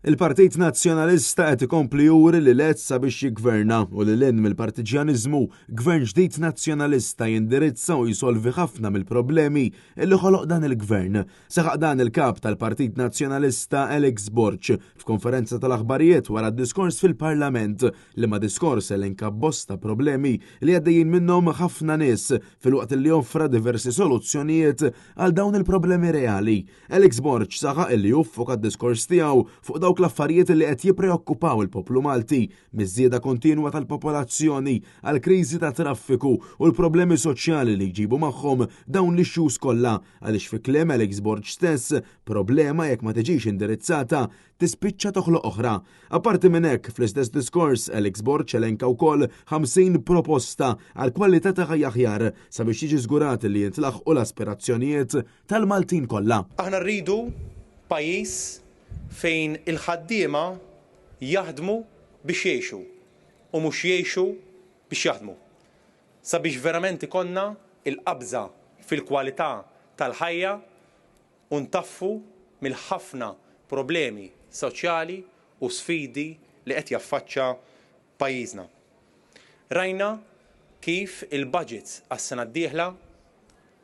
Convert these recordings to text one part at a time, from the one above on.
Il-Partit Nazzjonalista qed ikompli juri li lest sabiex jiggverna u lil hinn mill-partiġjaniżmu, gvern ġdid Nazzjonalista jindirizza u jsolvi ħafna mill-problemi li ħoloq dan il-gvern. Saħaq dan il-Kap tal-Partit Nazzjonalista Alex Borg f'konferenza tal-aħbarijiet wara d-diskors fil-Parlament, liema diskors elenka bosta problemi li għaddejjin minnhom ħafna nies filwaqt li offra diversi soluzzjonijiet għal dawn il-problemi reali. Alex Borg saħaq illi hu ffoka d-diskors tiegħu fuq dawk l-affarijiet li qed jippreokkupaw il-poplu Malti, miż-żieda kontinwa tal-popolazzjoni għall-kriżi tat-traffiku u l-problemi soċjali li jġibu magħhom dawn l-issues kollha għaliex fi kliem Alex Borg stess, problema jekk ma tiġix indirizzata tispiċċa toħloq oħra. Apparti minn hekk, fl-istess diskors, Alex Borg elenka wkoll 50 proposta għal kwalità ta' ħajja aħjar sabiex jiġi żgurat li jintlaħqu l-aspirazzjonijiet tal-Maltin kollha. Aħna rridu pajjiż fejn il-ħaddiema jaħdmu biex jgħixu u mhux jgħixu biex jaħdmu. Sabiex verament ikollna l-qabża fil-kwalità tal-ħajja u ntaffu mill-ħafna problemi soċjali u sfidi li qed jaffaċċa pajjiżna. Rajna kif il-budget għas-sena d-dieħla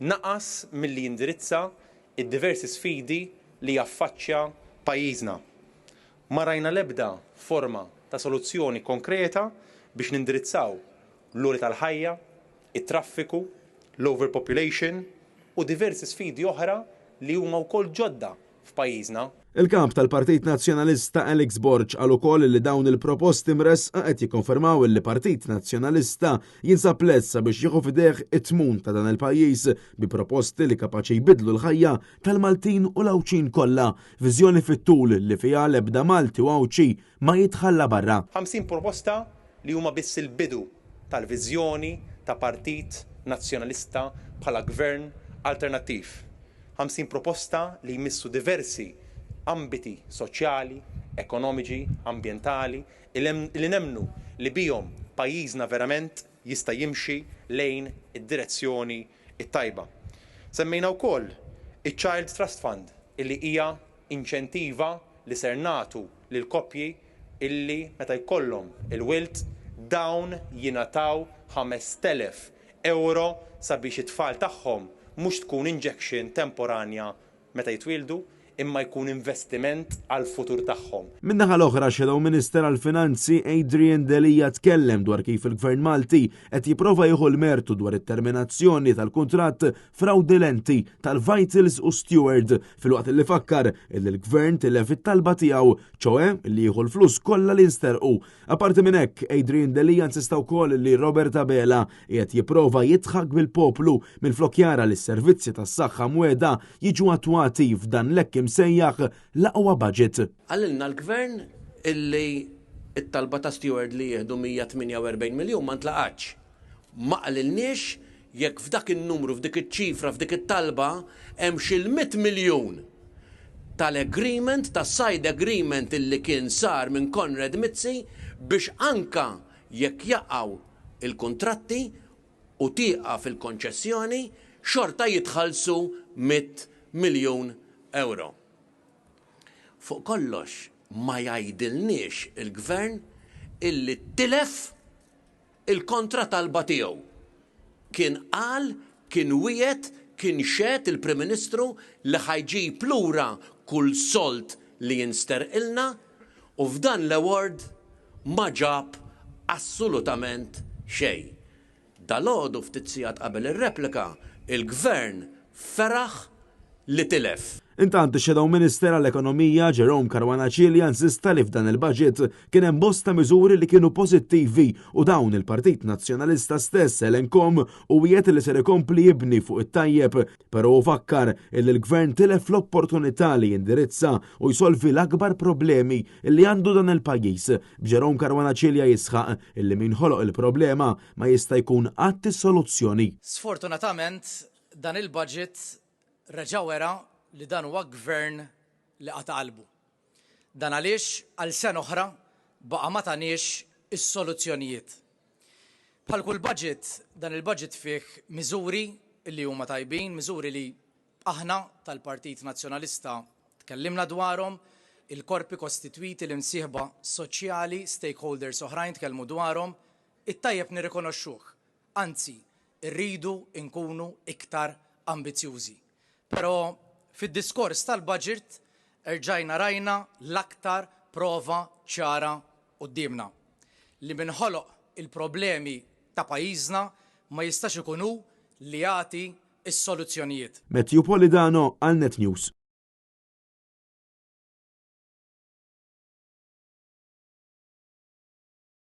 naqas milli jindirizza d-diversi sfidi li jaffaċċja pajjiżna. Ma rajna l-ebda forma ta' soluzzjoni konkreta biex nindirizzaw l-għoli tal-ħajja, it-traffiku, l-overpopulation u diversi sfidi oħra li huma wkoll ġodda f'pajjiżna. Il-Kap tal-Partit Nazzjonalista Alex Borg qal ukoll li dawn il-proposti mressqa qed jikkonfermaw li Partit Nazzjonalista jinsab lest sabiex jieħu f'idejh it-tmun ta' dan il-pajjiż bi proposti li kapaċi jbiddlu l-ħajja tal-Maltin u l-Għawdxin kollha, viżjoni fit-tul li fiha l-ebda Malti u Għawdxi ma jitħalla barra. 50 proposta li huma biss il-bidu tal-viżjoni ta' Partit Nazzjonalista bħala Gvern alternattiv. 50 proposta li jmissu diversi ambiti soċjali, ekonomiċi, ambjentali, li nemmnu li bihom pajjiżna verament jista' jimxi lejn id-direzzjoni t-tajba. Semmejna wkoll iċ-Child Trust Fund illi hija inċentiva li ser nagħtu lill-koppji illi meta jkollhom il-wild dawn jingħataw 5,000 ewro sabiex it-tfal tagħhom mhux tkun injection temporanja meta jitwieldu imma jkun investiment għall-futur tagħhom. Min-naħa l-oħra, Shadow Minister għall-Finanzi Adrian Delia tkellem dwar kif il-Gvern Malti qed jipprova jieħu l-mertu dwar it-terminazzjoni tal-kuntratt frawdilenti tal-Vitals u Steward filwaqt li fakkar li l-Gvern tilef it-talba tiegħu, ċoe li jieħu l-flus kollha li nsterqu. Apparti minn hekk, Adrian Delia insista wkoll li Robert Abela qiegħed jipprova jidħak bil-poplu minflok jara li s-servizzi tas-saħħa mwiegħda jiġu attwati f'dan l-hekk imsejjaħ l-aqwa budget. Qalilna l-Gvern illi t-talba ta' Steward li jieħdu 148 miljun ma ntlaqatx. Ma qalilniex jekk f'dak in-numru, f'dik iċ-ċifra, f'dik it-talba hemmx il-mitt miljun tal-agreement, tas-side agreement illi kien sar minn Konrad Mizzi biex anka jekk jaqgħu l-kuntratti u tieqaf il-konċessjoni, xorta jitħallsu 100 miljun ewro. Fuq kollox ma jgħidilniex il-Gvern illi tilef il-kontratalba tiegħu. Kien qal, kien wiegħed, kien xehed il-Prim Ministru li ħa jġib lura kull sold li jinsterqilna u f'dan l-award ma ġab assolutament xejn. Dalgħodu ftit sigħat qabel ir-replika, il-Gvern feraħ li tilef. Intant, ix-Shadow Minister għall-Ekonomija Jerome Caruana Cilia insista li f'dan il-budget kien hemm bosta miżuri li kienu pożittivi u dawn il-Partit Nazzjonalista stess elenkhom u wiegħed li ser ikompli jibni fuq it-tajjeb, però hu fakkar illi l-Gvern tilef l-opportunità li jindirizza u jsolvi l-akbar problemi li għandu dan il-pajjiż, b'Jerome Caruana Cilia jisħaq illi min ħoloq il-problema ma jista' jkun qatt is-soluzzjoni. Sfortunatament dan il-budget reġa' wera li dan huwa gvern li qata' qalbu. Dan għaliex għal sena oħra baqa' ma taniex is-soluzzjonijiet. Bħal kull budget, dan il-budget fih miżuri li huma tajbin, miżuri li aħna tal-Partit Nazzjonalista tkellimna dwarhom, il-korpi kostitwiti, l-imsieħba soċjali, stakeholders oħrajn tkellmu dwarhom, it-tajjeb nirrikonoxxuh. Anzi, irridu nkunu iktar ambizzjużi. Però fid-diskors tal-budget erġajna rajna l-aktar prova ċara quddiemna. Li min ħoloq il-problemi ta' pajjiżna ma jistax ikun hu li jagħti s-soluzzjonijiet. Matthew Polidano għal Net News.